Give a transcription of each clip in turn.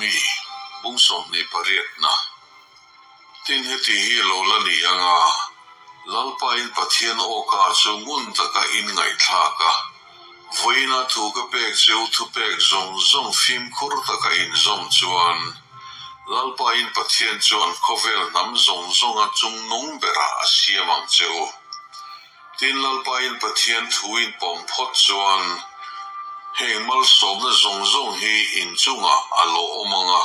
Deuteronomy bung 28 na. Tin heti hi lo la ni anga, Lalpain Pathian awka chu ngun taka in ngaihthlak a, vawiina thu ka pek cheu thupek zawng zawng fimkhur taka inzawm chuan, Lalpain Pathian chuan khawvel hnam zawng zawnga chungnung berah a siam ang che u. Tin, Lalpain Pathian thu in pawm phawt chuan heng malsawmna zawng zawng hi in chungah a lo awm ang a,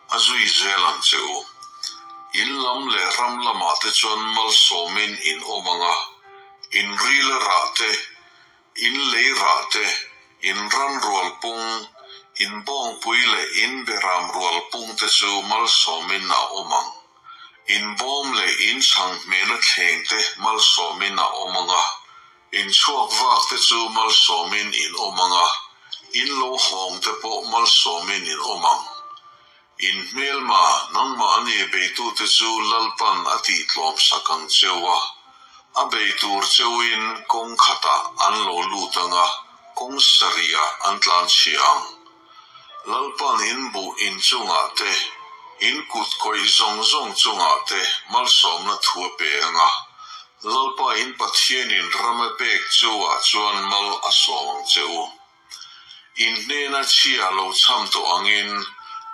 a zui zel ang che u. In lam leh ram lamah te chuan malsawmin in awm ang a, in rila rah te, in lei rah te, in ran rual pung, in bawngpui leh in beram rual pung te chu malsawmin a awm ang. In bawm leh in chhang hmela thleng te malsawmin a awm ang a, in chhuak vak te chu malsawmin in awm ang a, in lo hawng te pawh malsawmin in awm ang. In hmelma, nangmahni beitute chu Lalpan a tihtlawm sak ang cheu a, a bei tur cheuin kawng khatah an lo lut ang a, kawng sarihah an tlanchhia ang. Lalpan in buh in chungah te, in kut kawih zawng zawng chungah te malsawmna thu a pe ang a, Lalpa in Pathianin ram a pek chu ah chuan mal a sawm ang che u. In hnena chhia lo chham tawh angin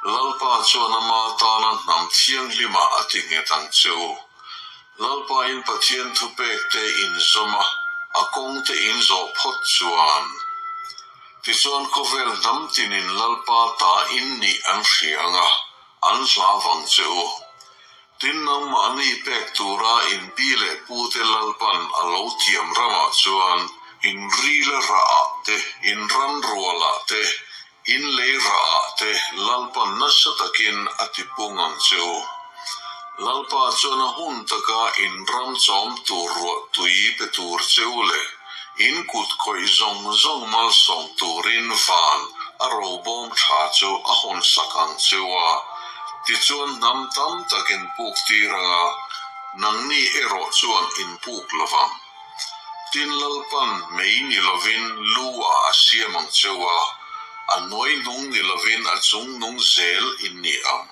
Lalpa chuan ama tana hnam thianghlimah a ti nghet ang che u. Lalpa in Pathian thupek te in zawm a, a kawng te in zawh phawt chuan. Tichuan khawvel hnam tinin Lalpa ta in nih an hria ang a, an hla vang che u. Tin nangmahni pek tura in pi leh pute Lalpan a lo thiam ramah chuan in rila rahah te, in ran rualah te, in lei rahah te Lalpan nasa takin a ti pung ang che u. Lalpa chuan a hun taka in ram chawm tur ruah tui pe tur che u leh in kut khawih zawng zawng malsawm turin van a robawm tha chu a hawn sak ang che u a, tichuan hnam tam tak in puk tir anga nangni erawh chuan in puk lovang. Tin Lalpan mei ni lovin lu ah a siam ang che u a, a hnuai hnung ni lovin a chung nung zel in ni ang.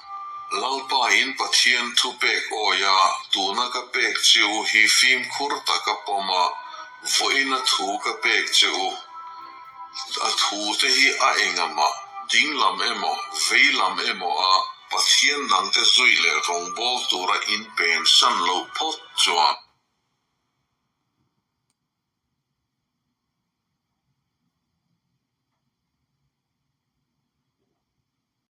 Lalpa in Pathian thu pek awi a, tuna ka pek che u hi fimkhur taka pawm a, vawiina thu ka pek che u. A thu te hi a engamah, ding lam emaw, vei lam emaw a Pathian dangte zui leh rawngbâwl tura in pen san loh phawt chuan.